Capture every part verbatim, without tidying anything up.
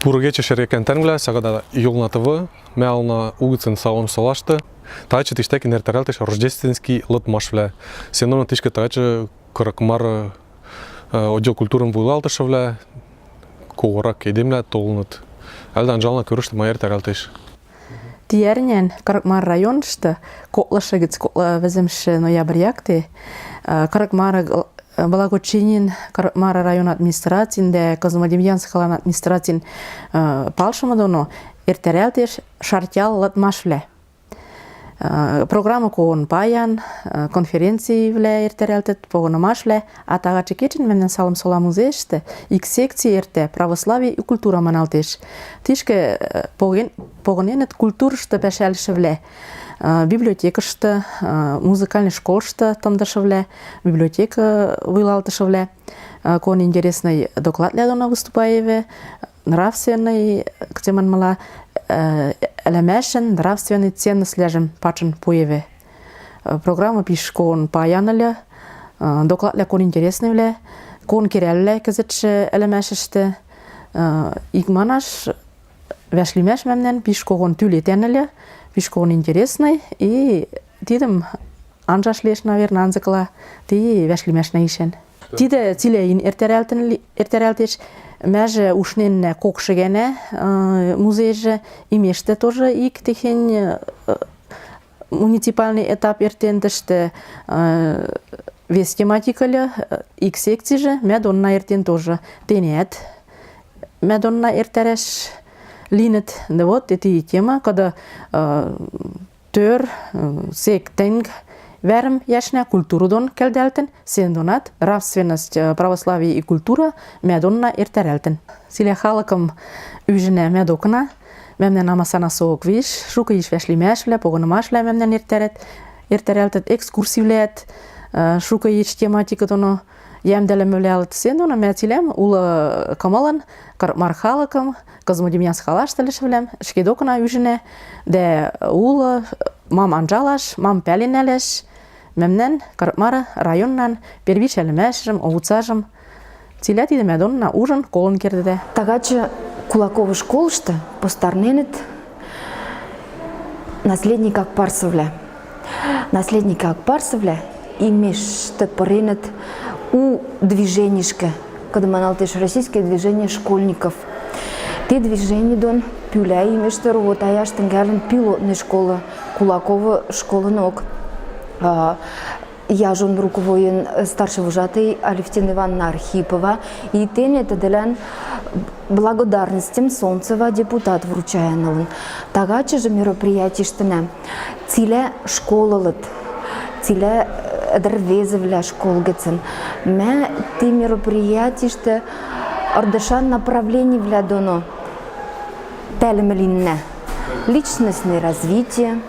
Пуры кечы, шергакан тӧрвлӧ, сагада Ёлна ТВ, мӧлӧна угыцын Салым солашты. Тачы тиштакын эртаралтеш рождественский лыдмашвлӧ. Сенона тишкӧ тачы Кырыкмар, э, отдел культурын вуйлатышывлӧ, когорак эдемлӧ толыныт. Али анжална, кӧрышты, ма эртаралтеш. Ти ӧрнян Кырыкмар районышты коклашы гыц коклавизымшы ноябрь якте, э, Кырыкмар гл-, благочинин, Кырыкмар район администрацин да Козьмодемьянск калан администрацин, э, палшымы доно эртаралтеш шартъял лыдмашвлӧ. Э, программа кого паян, э, конференцивлӧ эртаралтыт, погынымашвлӧ, а тагачы кечын мӧмнан Салым сола музейышты ик секци эртӧ, православие и культура маналтеш. Тишкӧ, э, погын-, погыненныт культурышты пашталшывлӧ, э, библиотекышты, э, музыкальный школышты тымдышывлӧ, библиотека вуйлатышывлӧ, э, кӧн интересный докладвлӧ доно выступайывлӧ, нравственный, кыце манмыла, э, ылӧмашын нравственный ценностьвлӧ жӧ пачын пуэвӧ. Э, программа пиш кӧн паян ыльы, э, докладвлӧ кӧн интересныйвлӧ, кӧн кераллӧ кӧсйӧмлы ылӧмашышты. Э, ик манаш, вӧшлимаш мӧмнан пиш кӧн тӧлетан ыльы, пиш кӧн интересный, и тидым анжаш лиэш, наверно, анзыкыла, ти вӧшлимаш нӧ ишӧн. Тидӧ цилеен эртаралтын ли-, эртаралтеш, мӧмнан жӧ ушненна кокшигӧнӧ, э, музей жӧ, и миштӧ тоже ик техень, э, муниципальный этап эртен тыштӧ, э, вес тематика ыльы, э, ик секци жӧ мӧд донна эртен тоже. Тэнад мӧд донна эртараш линныд. Да вот, эта тема, когда, э, тӧр, э, сэк тэнг вӧрмӧ яшнӧ культура дон кӧлдалтын, син донат нравственность, э, православие и культура мӧд донна эртаралтын. Цилиа халыкым ӱжнӧ мӧд окна, мӧмнан амасана соок виш, шукӧ йиш вӧшлимашвлӧ, погынымашвлӧ мӧмнан эртарат, эртаралтыт, экскурсивлӧ, э, шукӧ йиш тематика доно йӧмдалӧмывлӧ ылыт. Син дона мӧд цилиам улы кымылын, Кырыкмар халыкым, Козьмодемьянск халашты лишывлӧм, шкӧд окна ӱжнӧ, да улы мам анжалаш, мам пален нӧлташ мӧмнан Кырыкмар районнан первичӧ ылӧмашым, овуцажым. Цилиа тидӧ мӧд донна ужын, колын кердӧ. Тагачы Кулаково школышты постарненныд наследник Акпарсовлӧ. Наследник Акпарсовлӧ и миштӧ пыренныд у движенишкӧ, кыдз маналтеш Российское движение школьников. Ти движени дон пӱлӧ и миштӧ ровотаяш тӧнгальӧны пилотный школа, Кулаково школанок. А, яжон руководит старший вожатый Алевтина Ивановна Архипова. И тэнӧ тӧдӧлан благодарностьым Солнцева депутат вручайӧны ылын. Тагачы жӧ мероприятиштынӧ цилиа школалыд, цилиа, э, ӧдӧрвезывлӧ школ гӧцын. Мӧ ти мероприятиштӧ ӧрдыжан направленивлӧ доно пӧлӧмлӧ линнӧ: личностное развитие,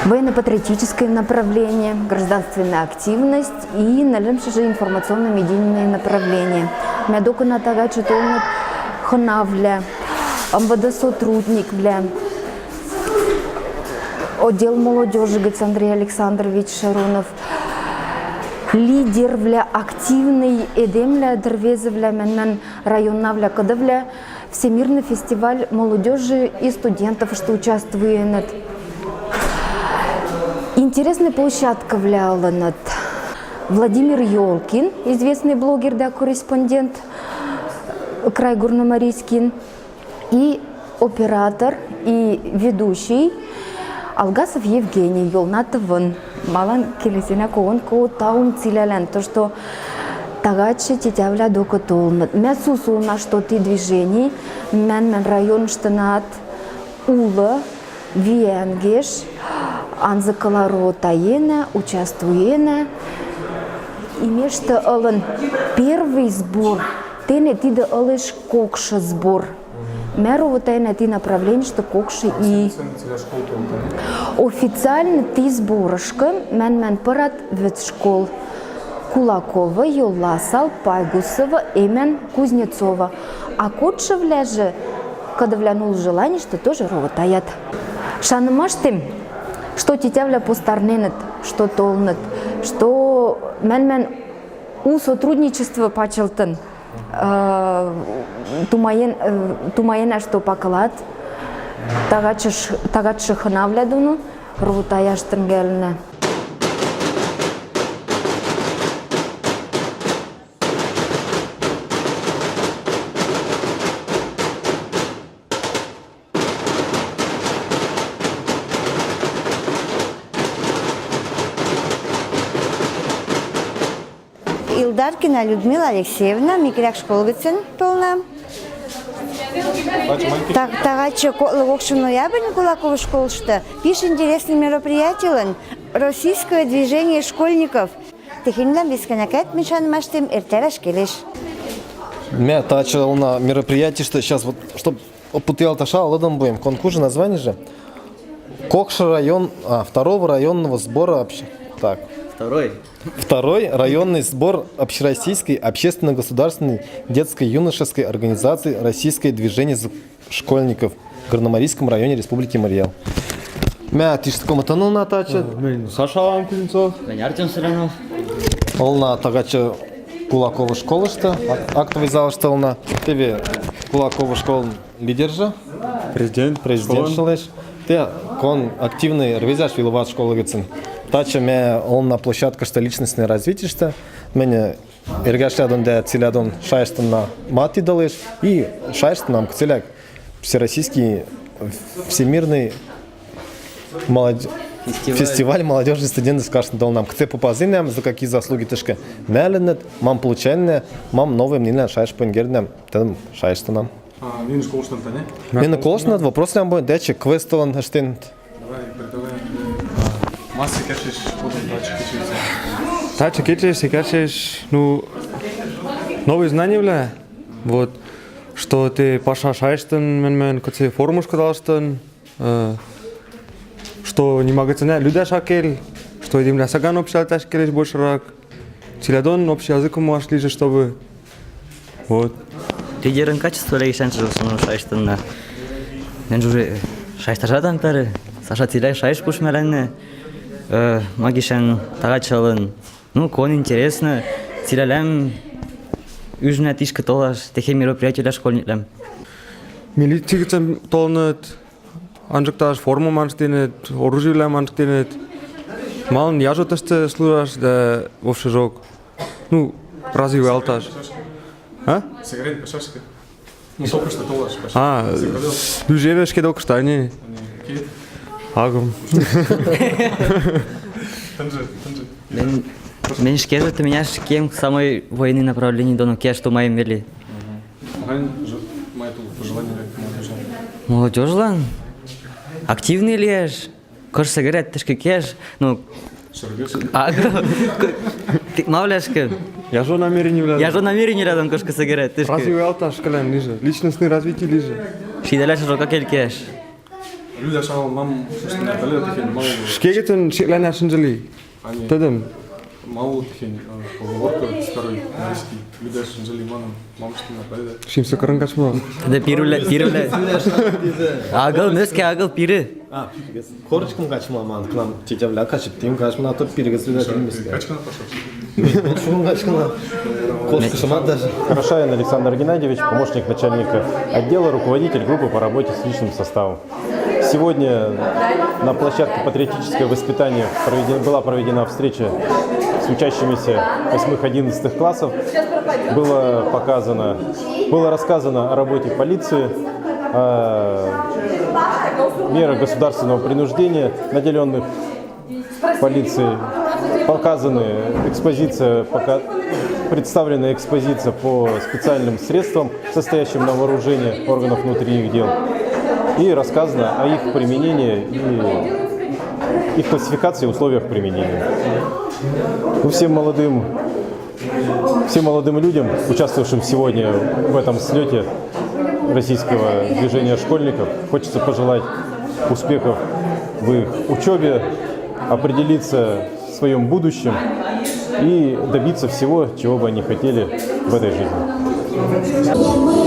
военно-патриотическое направление, гражданственная активность и нылымшы жӧ информационно-медийное направление. Мӧд окна тагачы толыныд хынавлӧ, МВД сотрудниквлӧ, отдел молодёжи гӧц Андрей Александрович Шаронов, лидервлӧ, активный эдемвлӧ, ӧдӧрвезывлӧ, мӧмнан районнавлӧ кыдывлӧ Всемирный фестиваль молодёжи и студентов, что участвует. Интересный площадкавлӧ ылыныд. Владимир Ёлкин, известный блогер да корреспондент, край Горномарийскин, и оператор, и ведущий Алгасов Евгений, Ёлна ТВ-н. Малын келесенам кого-кого таум цилялан, то, что тагачы тетявлӧ докы толыныд. Мӧ сусуна, что ти движени мӧмнан районыштынад улы, виэнгеш, анзыкыла ровотаенӧ, участвуенӧ. И миштӧ ылын первый сбор, тэнӧ тидӧ ылеш кокшы сбор. Мӧ ровотаенӧ ти направлеништӧ кокшы и. Официально ти сборышкӧ мӧмнан пырат вӧц школ: Кулаково, Ёласал, Пайгусово, Эмӧн, Кузнецово. А кодшывлӧ жӧ, кыдывлӧн улы желаниештӧ, тоже ровотаят. Шанымаштім, что тетявлӧ постарненныд, что толыныд, что мӧмнан у сотрудничество пачылтын. Э, тумаен-, э, тумаеннаш тӧ пакылад, тагачы ш-, тагачы хынавлядуну рутаяш тынгелны. Илдаркина Людмила Алексеевна, Микеляк школ гыцын толна. Та-, тагачы коклы кокшы ноябрь Кулаков школышты пиш интересный мероприятилын «Российское движение школьников». Техеньлан висканякат мин шанымаштым эртараш келеш. Мя тачы олна мероприятиштӧ, сейчас вот, чтоб опытъялташа, лыдын будем. Кон кужы название же? Кокшы район, а, второго районного сбора общ-, так. Второй. Второй районный сбор Общероссийской общественно-государственной детской юношеской организации «Российское движение школьников» в Горномарийском районе Республики Марий Эл. Мя тишкы, кымытын олна тачы? Мин Саша Ван Кузнецов. Мин Артём Солянов. Олна тагачы Кулакова школышты, ак-, актовый залышты олна. Теве Кулакова школын лидер же. Президент. Президент школын. Шылеш. Теве кон активный ӧрвезаш Виловат школы гыцын. Тачы мя олна площадкышты личностное развитиешты. Мынэ эргашъядлан дӧ цилядон шайыштын на мат идалеш и шайыштын нам кыцеляк всероссийский, всемирный молодь-, фестиваль, фестиваль молодёжи студентов каштын дол нам. Кыце попазы нам, за какие заслуги тышкы мяльынет, мам получальная, мам новый мнение шайыш пойнгердням, тем шайыштын нам. А, нин школыштын тане? Нин колыштын, вопрос лям бой, дальше квестован штент. Давай, передавай. Массы кечеш, потом дальше кечеш. Дальше кечеш, кечеш, ну, новые знания, бля. Вот. Что ты Паша шайыштын, мен, мен, кыце формуш кыдалыштын, э, что нима гыцынь лӱдаш ак кел, что эдемлан саган общаться ак кел эш большерак. Цилядон общий языкым моаш лижы, чтобы. Вот. Лидерын качество лейшан же, ну, шайыштын на. Мен уже шайыштажатан пары. Саша, цилялан шайышт пуш мялянны. Э, магишан тагачалын. Ну, кон интересно. Цилялам ӱжнӧ тишкы толаш, техень мероприятиелам школьниклам. Милици гыцын толыныт. Анжыкташ форма манштинет, оружиелам манштинет. Малын яжо тышты служаш да вообще жок. Ну, развивалташ. А? Сигарет пачкашка. Ну, только что толаш. А, сигарет. Уже вешке только что, они. Они какие? Агым. Тынжы, тынжы. Мен, мен шкежы, ты меня шкем самой военный направление доно кеш тумаем вели. Мгм. Махань жо-, май тул пожелание молодёжи. Молодёжлан? Активный лиэш, кыш сӧгӧрет тышкы кеш, ну. Сӧгӧрет? А, к-, к-, мавляшкы. Яжо намерение вылядон. Яжо намерение вылядон кыш сӧгӧрет тышкы. Развивалташ кылем лижы, личностный развитие лижы. Шидалаш жо как эль кеш. Люди ашал мам, собственно, талер тихен мам. Шкегетен шеклана шынжили. Тӧдым. Малы техень, э, поговорка старый, английский, лӱдаш анжелиманын, мамышты на пайда. Шимсӧ кырын качмы. Тӧдӧ пирывлӧ, пирывлӧ. Агыл, мӧскӧ агыл, пиры. А, пиргес. Корочкам качмы ман, к нам тетявлӧ качып, тим качмы на тот пиргес лӱдаш мӧскӧ. Качкана пошёл. Шугун качкана. Кошкышымат даже. Хорошаин Александр Геннадьевич, помощник начальника отдела, руководитель группы по работе с личным составом. Сегодня на площадке «Патриотическое воспитание» проведен-, была проведена встреча с учащимися восьмых-одиннадцатых классов. Было показано, было рассказано о работе полиции, о мерах государственного принуждения, наделённых полицией. Показаны экспозиция, пока-, представлена экспозиция по специальным средствам, состоящим на вооружении органов внутренних дел, и рассказано о их применении и их классификации и условиях применения. Ну, всем молодым, всем молодым людям, участвовавшим сегодня в этом слёте Российского движения школьников, хочется пожелать успехов в их учёбе, определиться в своём будущем и добиться всего, чего бы они хотели в этой жизни.